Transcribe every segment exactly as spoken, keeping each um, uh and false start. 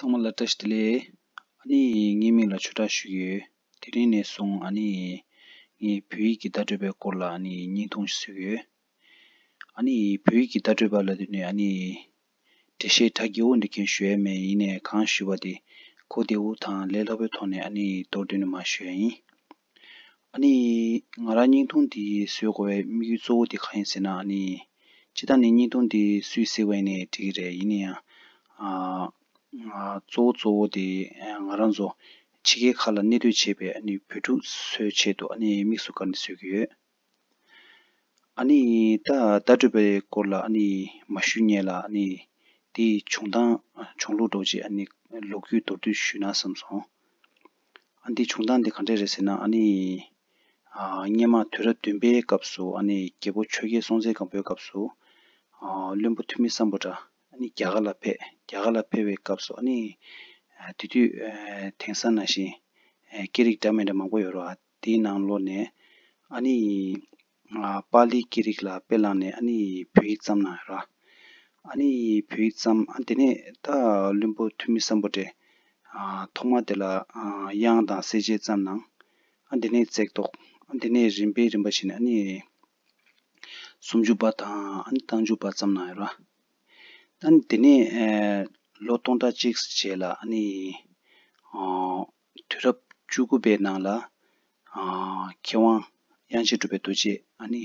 ཚང་མ་ལ་བཀྲ་ཤིས་བདེ་ལེགས། ཨ་ནི་ངའི་མིང་ལ་ཆོས་གྲགས་ཞུ་གི་ཡོད། དེ་རིང་ནས་བཟུང་ཨ་ནི་ངས་བོད་ཡིག་གི་བརྡ་སྤྲོད་པའི་སྐོར་ལ་ཨ་ནི་བརྙན་ཐུང་ཞིག་བཟོ་གི་ཡོད། ཨ་ནི་བོད་ཡིག་གི་བརྡ་སྤྲོད་པ་ལབ་དུས་ནས་ཨ་ནི་འགྲེལ་བཤད་གྲ་རྒྱས་པོ་འདི་གས་ཞུ་ཡ་མེད། ཡིན་ནའི་གང་ཞུས་པ་དེ་གོ་བདེ་པོ་དང་ལས་སླ་པོའི་ཐོག་ནས་ཨ་ནི་མདོར་བསྡུས་ནས་མར་ཞུ་ཡ་ཡིན། ཨ་ནི་ང་རང་བརྙན་ཐུང་འདི་བཟོ་དགོས་པའི་དམིགས་ཡུལ་གཙོ་བོ་དེ་གང་ཡིན་ཟེར་ན། ཨ་ནི་སྤྱིར་བཏང་ནས་བརྙན་ཐུང་འདི་སུས་གཟིགས་པ་ཡིན་ནའི་འགྲིག་གི་རེད། ཡིན་ན་ཡང་ཨ་ཨ་གཙོ་བོ་གཙོ་བོ་དེ་ང་རང་ཚོ་ཕྱི་རྒྱལ་ཁག་ལ་གནས་སྡོད་བྱེད་པའི་ཨ་ནི་བོད་ཕྲུག་ཚོའི་ཆེད་དུ་ཨ་ནི་དམིགས་སུ་བཀར་ནས་བཟོ་གི་ཡོད། ཨ་ནི་ད་བརྡ་སྤྲོད་པའི་སྐོར་ལ་ཨ་ནི་མ་ཞུས་སྔོན་ལ་ཨ་ནི་དེའི་བྱུང་སྟངས་བྱུང་ལུགས་འདྲ་བོ་ཅིག་ཨ་ནི་ལོ་རྒྱུས་མདོར་བསྡུས་ཞུས་ན་བསམ་སོང་། ཨ་ནི་དེའི་བྱུང་སྟངས་དེ་ག་འདྲས་རེད་ཟེར་ན། ཨ་ནི་ཨ་སྔོན་མ་དུས་རབས་བདུན་པའི་སྐབས་སུ་ཨ་ནི་རྒྱལ་པོ་ཆོས་རྒྱལ་སྲོང་བཙན་སྒམ་པོའི་སྐབས་སུ་ཨ་བློན་པོ་ཐོན་མི་སམ་བྷོ་ཊ་ཨ་ནི་རྒྱ་གར་ལ་ཕེབས། རྒྱ་གར་ལ་ཕེབས་པའི་སྐབས་སུ་ཨ་ནི་ཨ་དེ་དུས་ཨ་དེང་སང་ནང་བཞིན་ཨ་སྐད་རིགས་འདྲ་མི་འདྲ་མང་པོ་ཡོད་རེད་བ། དེའི་ནང་ལོགས་ནས་ཨ་ནི་ཨ་པཱ་ལིའི་སྐད་རིགས་ལ་དཔེ་བླངས་ནས་ཨ་ནི་བོད་ཡིག་བརྩམས་གནང་ཡོད་ར། ཨ་ནི་བོད་ཡིག་བརྩམས། ཨ་དེ་ནས་ད་བློན་པོ་ཐོན་མི་སམ་བྷོ་ཊས་ཨ་ཐོག་མ་དེ་ལ་ཨ་དབྱངས་དང་གསལ་བྱེད་བརྩམས་གནང་། ཨ་དེ་ནས་བརྩེགས་ཐོག་ཨ་དེ་ནས་རིམ་པས་རིམ་པ་བྱས་ནས་ཨ་ནི་སུམ་ཅུ་པ་དང་ཨ་ནི་རྟགས་འཇུག་པ་བརྩམས་གནང་ཡོད་ར། ཨ་ནི་དེ་ནས་ཨ་ལོ་སྟོང་ཕྲག་གཅིག་རྗེས་ལ་ཨ་ནི་ཨ་དུས་རབས་བཅུ་དགུ་པའི་ནང་ལ་ཨ་མཁས་དབང་དབྱངས་ཅན་གྲུབ་པའི་རྡོ་རྗེས་ཨ་ནི་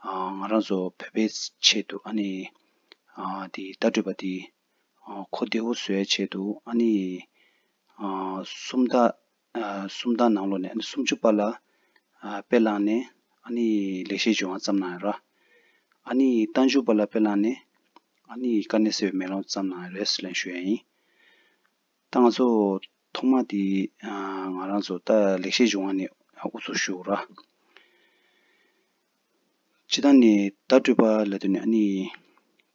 ཨ་ང་རང་ཚོ་བོད་པའི་ཆེད་དུ་ཨ་ནི་ཨ་དེ་བརྡ་སྤྲོད་པ་དེ་ཨ་གོ་བདེ་པོ་བཟོ་ཡའི་ཆེད་དུ་ཨ་ནི་ཨ་སུམ་རྟགས་ཨ་སུམ་རྟགས་ནང་ལོགས་ནས་ཨ་ནི་སུམ་ཅུ་པ་ལ་ཨ་དཔེ་བླངས་ནས་ཨ་ནི་ལེགས་བཤད་ལྗོན་དབང་བརྩམས་གནང་ཡོད་ར། ཨ་ནི་རྟགས་འཇུག་པ་ལ་དཔེ་བླངས་ནས་ཨ་ནི་དཀར་ནག་སེལ་བའི་མེ་ལོང་བརྩམས་གནང་ཡོད་རེད་ཟེར་ལན་ཞུ་ཡ་ཡིན། ད་ང་ཚོ་ཐོག་མ་དེ་ཨ་ང་རང་ཚོ་ད་ལེགས་བཤད་ལྗོན་དབང་ནས་ཨ་དབུ་འཛུགས་ཞུ་ར། སྤྱིར་བཏང་ནས་བརྡ་སྤྲོད་པ་ལབ་དུས་ནས་ཨ་ནི་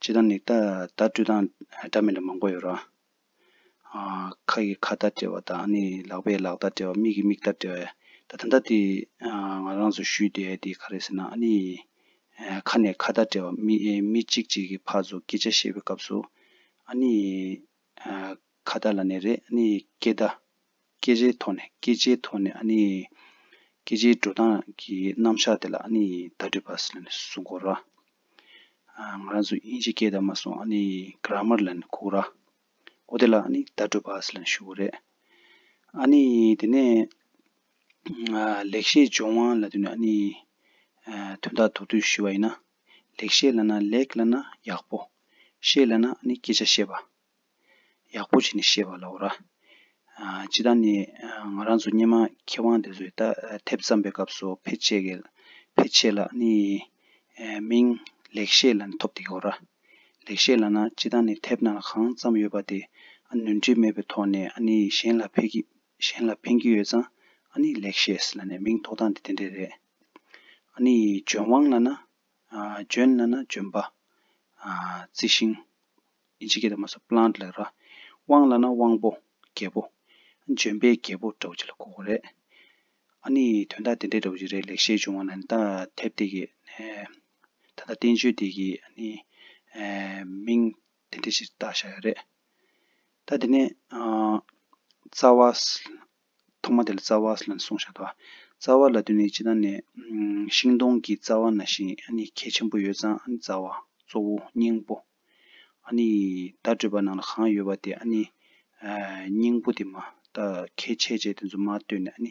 སྤྱིར་བཏང་ནས་ད་བརྡ་སྤྲོད་སྟངས་འདྲ་མི་འདྲ་མང་པོ་ཡོད་ར། ཨ་ཁ་ཡིས་ཁ་བརྡ་སྤྲད་པ་དང་ཨ་ནི་ལག་པས་ལག་བརྡ་སྤྲད་པ། མིག་གིས་མིག་བརྡ་སྤྲད་པ། ད་ད་ལྟ་དེ་ཨ་ང་རང་ཚོ་ཞུས་བསྡད་ཡ་དེ་ག་རེ་ཟེར་ན། ཨ་ནི་ཨ་ཁ་ནས་ཁ་བརྡ་སྤྲད་པ། མི་ཨེ་མི་གཅིག་གཅིག་གིས་ཕར་ཚུར་སྐད་ཆ་བཤད་པའི་སྐབས་སུ་ཨ་ནི་ཨ་ཁ་བརྡ་ལབ་ནའི་རེད། ཨ་ནི་སྐད་བརྡ། སྐད་ཆའི་ཐོག་ནས། སྐད་ཆའི་ཐོག་ནས་ཨ་ནི་སྐད་ཆའི་འགྲོ་སྟངས་ཀྱི་རྣམ་གཞག་དེ་ལ་ཨ་ནི་བརྡ་སྤྲོད་པ་ཟེར་ནས་གསུང་གི་ཡོད་ར། ཨ་ང་རང་ཚོ་དབྱིན་ཇི་སྐད་དང་མ་སོང་ཨ་ནི་གྷ་ར་མར་ལབ་ནས་གོ་གི་ར། འོ་དེ་ལ་ཨ་ནི་བརྡ་སྤྲོད་པ་ཟེར་ནས་ཞུ་གི་རེད། ཨ་ནི་དེ་ནས་ཨ་ལེགས་བཤད་ལྗོན་དབང་ལབ་དུས་ནས་ཨ་ནི་ཨ་དོན་དག་མདོར་བསྡུས་ཞུས་པ་ཡིན་ན། ལེགས་བཤད་ལབ་ན། ལེགས་ལབ་ན་ཡག་པོ། བཤད་ལབ་ན་ཨ་ནི་སྐད་ཆ་བཤད་པ། ཡག་པོ་བྱས་ནས་བཤད་པ་ལབ་དགོས་ར། ཨ་སྤྱིར་བཏང་ནས་ཨ་ང་རང་ཚོ་སྔོན་མ་མཁས་དབང་དེ་ཚོས་ད་ཨ་དེབ་བརྩམས་པའི་སྐབས་སུ་ཕལ་ཆེར་གྱི་ཕལ་ཆེར་ལ་ཨ་ནི་ཨ་མིང་ལེགས་བཤད་ལབ་ནས་ཐོབ་བསྡད་ཀྱི་ཡོད་ར། ལེགས་བཤད་ལབ་ན་སྤྱིར་བཏང་ནས་དེབ་ནང་ལ་གང་བརྩམས་ཡོད་པ་དེ་ཨ་ནོར་འཁྲུལ་མེད་པའི་ཐོག་ནས་ཨ་ནི་གཞན་ལ་ཕན་གྱི་གཞན་ལ་ཕན་གྱི་ཡོད་ཙང་ཨ་ནི་ལེགས་བཤད་ལབ་ནས་མིང་ཐོགས་སྟངས་དེ་དེ་འདྲས་རེད། ཨ་ནི་ལྗོན་དབང་ལབ་ན་ཨ་ལྗོན་ལབ་ན་ལྗོན་པ། ཨ་རྩི་ཤིང་། དབྱིན་ཇི་སྐད་དུ་མ་སོང་པ་ལན་ཊི་ལབ་ར། དབང་ལབ་ན་དབང་པོ། རྒྱལ་པོ། ལྗོན་པའི་རྒྱལ་པོ་འདྲ་བོ་ཅིག་ལ་གོ་གི་རེད། ཨ་ནི་དོན་དག་དེ་འདྲའི་འདྲ་བོ་ཅིག་རེད། ལེགས་བཤད་ལྗོན་དབང་ལབ་ན་ད་དེབ་དེ་གི་ཨེ་ད་ལྟ་བསྟན་བཅོས་དེ་གི་ཨ་ནི་ཨེ་མིང་དེ་འདྲ་ཞིག་བཏགས་བཞག་ཡོད་རེད། ད་དེ་ནས་ཨ་རྩ་བ། ཐོག་མ་དེ་ལ་རྩ་བ་ལབ་ནས་གསུངས་བཞག་འདུག་པ། རྩ་བ་ལབ་དུས་ནས་སྤྱིར་བཏང་ནས་ཨམ་ཤིང་སྡོང་གི་རྩ་བ་ནང་བཞིན་ཨ་ནི་གལ་ཆེན་པོ་ཡོད་ཙང་ཨ་ནི་རྩ་བ་གཙོ་བོ་སྙིང་པོ། ཨ་ནི་བརྡ་སྤྲོད་པ་ནང་ལ་གང་ཡོད་པ་དེ་ཨ་ནི་ཨ་སྙིང་པོ་དེ་མར་ད་གལ་ཆེ་ཆེ་དེ་ཚོ་མར་བཏོན་ནས་ཨ་ནི་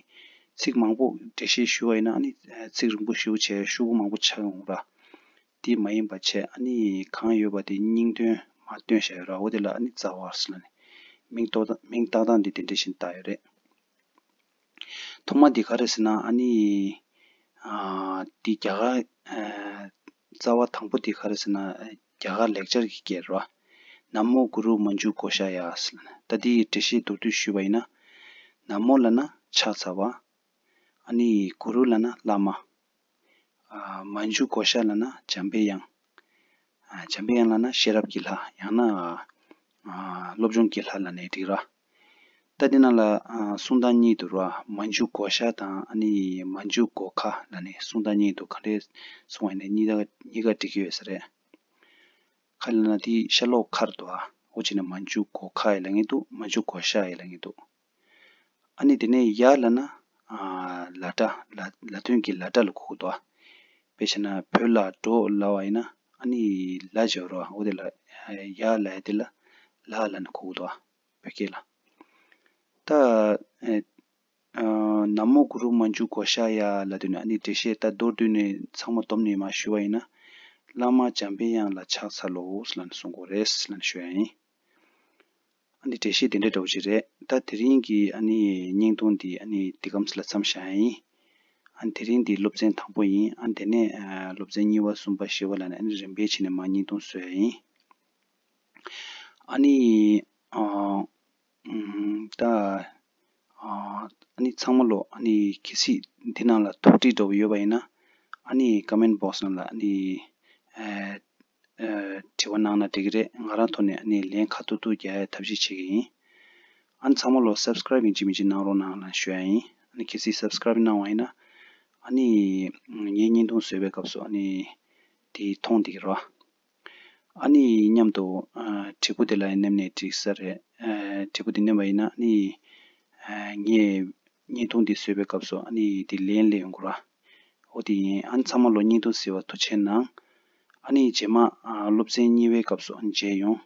ཚིག་མང་པོ་འགྲེལ་བཤད་ཞུ་བ་ཡིན་ན་ཨ་ནི་ཚིག་རིང་པོ་ཞེ་པོ་བྱས་ཤོག་གུ་མང་པོ་ཆགས་ཡོང་ར། དེ་མ་ཡིན་པ་བྱས་ཨ་ནི་གང་ཡོད་པ་དེ་སྙིང་དོན་མར་བཏོན་བཞག་ཡོད་ར། འོ་དེ་ལ་ཨ་ནི་རྩ་བ་ཟེར་ལབ་ནས་མིང་བཏགས་སྟངས་མིང་བཏགས་སྟངས་འདི་དེ་འདྲ་བཞིན་བཏགས་ཡོད་རེད། ཐོག་མ་འདི་ག་རེ་ཟེར་ན་ཨ་ནི་ཨ་འདི་རྒྱ་གར་ཨ་རྩ་བ་དང་པོ་འདི་ག་རེ་ཟེར་ན་རྒྱ་གར་ལེགས་སྦྱར་གྱི་སྐད་རེད་བ། ན་མོ་གུ་རུ་མཉྫུ་གྷོ་ཥཱ་ཡ་ཟེར་ལབ་ནས། ད་འདི་ཡི་འགྲེལ་བཤད་མདོར་བསྡུས་ཞུས་པ་ཡིན་ན། ན་མོ་ལབ་ན་ཕྱག་འཚལ་བ། ཨ་ནི་གུ་རུ་ལབ་ན་བླ་མ། ཨ་མཉྫུ་གྷོ་ཥ་ལབ་ན་འཇམ་པའི་དབྱངས། ཨ་འཇམ་པའི་དབྱངས་ལབ་ན་ཤེས་རབ་ཀྱི་ལྷ། ཡང་ན་ཨ་སློབ་སྦྱོང་གི་ལྷ་ལབ་ནའི་འགྲིག་ར། ད་འདི་ནང་ལ་ཨ་གསུང་སྟངས་གཉིས་འདུག་ར། མཉྫུ་གྷོ་ཥ་དང་ཨ་ནི་མཉྫུ་གྷོ་ཥ་ལབ་ནས་གསུང་སྟངས་གཉིས་འདུག་ག་འདྲས་གསུང་བ་ཡིན་ནའི་གཉིས་ཀ་གཉིས་ཀ་འགྲིག་གི་ཡོད་ས་རེད། ག་རེ་ལབ་ན་དེའི་ཤ་ལོག་ཁ་རེད་འདུག་ཨ། འོ་བྱས་ན་མ་འཇུག་གོ་ཁ་ཡ་ལབ་མཁན་འདུག་མ་འཇུག་གོ་ཤ་ཡ་ལབ་མཁན་འདུག་ཨ་ནི་དེ་ནས་ཡ་ལབ་ན། ཨ། ལ་སྒྲ། ལ་ལ་དོན་གྱི་ལ་སྒྲ་ལ་གོ་གི་འདུག་དཔེ་བྱས་ན་བོད་ལ་འགྲོ་ལབ་པ་ཡིན་ན་ཨ་ནི་ལ་བརྗོད་རོགས། འོ་དེ་ལ་ཡ་ལབ་ཡ་དེ་ལ་ལ་ལབ་ན་གོ་གི་འདུག་བོད་སྐད་ལ། ད་ཨེ། ཨ། ན་མོ་གུ་རུ་མ་འཇུག་གོ་ཤ་ཡ་ལབ་དུས་ནས་ཨ་ནི་འགྲེལ་བཤད་ད་མདོར་བསྡུས་ནས་ཚང་མ་བསྡོམས་ནས་མར་ཞུ་བ་ཡིན་ན། བླ་མ་འཇམ་པའི་དབྱངས་ལ་ཕྱག་འཚལ་ལོ་ལབ་ནས་གསུང་དགོས་རེད་ལབ་ནས་ཞུ་ཡ་ཡིན། ཨ་ནི་འགྲེལ་བཤད་དེ་འདྲ་འདྲ་བོ་ཅིག་རེད། ད་དེ་རིང་གི་ཨ་ནི་བརྙན་ཐུང་འདི་ཨ་ནི་འདི་གམ་ལ་མཚམས་བཞག་ཡ་ཡིན། ཨ་ནི་དེ་རིང་འདི་སློབ་ཚན་དང་པོ་ཡིན། ཨ་ནི་དེ་ནས་ཨ་སློབ་ཚན་གཉིས་པ་གསུམ་པ་བཞི་པ་ལབ་ནས་ཨ་ནི་རིམ་པས་བྱས་ནས་མར་བརྙན་ཐུང་བཟོ་ཡ་ཡིན། ཨ་ནི་ཨ་ཨུམ། ད་ཨ་ཨ་ནི་ཚང་མ་ལོ་ཨ་ནི་གལ་སྲིད་འདི་ནང་ལ་ཐུགས་འདྲི་འདྲ་བོ་ཡོད་པ་ཡིན་ན་ཨ་ནི་ཀོ་མེན་བོག་སི་ནང་ལ་ཨ་ནི་ཨ་ཨ་དྲི་བ་གནང་ན་འགྲིག་གི་རེད། ང་རང་ཐོག་ནས་ཨ་ནི་ལན་ཁ་ཐུག་ཐུག་རྒྱག་ཡ་ཐབས་ཤེས་བྱེད་ཀྱི་ཡིན། ཨ་ནི་ཚང་མ་ལོ་སབ་སི་ཀ་རབ་ཡིན་གཅིག་མིན་གཅིག་གནང་རོགས་གནང་ལབ་ཞུ་ཡ་ཡིན། ཨ་ནི་གལ་སྲིད་སབ་སི་ཀ་རབ་གནང་བ་ཡིན་ན་ཨ་ནི་ངའི་བརྙན་ཐུང་བཟོས་པའི་སྐབས་སུ་ཨ་ནི་དེ་མཐོང་བསྡད་ཀྱི་རེད། ཨ་ནི་མཉམ་དུ་ཨ་དྲིལ་བུ་དེ་ལ་ཡང་མནན་ནས་འགྲིག་ས་རེད། ཨ་དྲིལ་བུ་དེ་མནན་པ་ཡིན་ན་ཨ་ནི་ཨ་ངས་བརྙན་ཐུང་འདི་བཟོས་པའི་སྐབས་སུ་ཨ་ནི་དེ་ལན་སླེབས་ཡོང་གི་རེད། འོ་དེ་ཡིན། ཨ་ནི་ཚང་མ་ལོ་བརྙན་ཐུང་གཟིགས་པར་ཐུགས་རྗེ་གནང་། ཨ་ནི་རྗེས་མ་ཨ་སློབ་ཚན་གཉིས་པའི་སྐབས་སུ་ཨ་ནི་མཇལ་ཡོང་།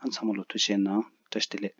ཨ་ནི་ཚང་མ་ལོ་ཐུགས་རྗེ་གནང་། བཀྲ་ཤིས་བདེ་ལེགས།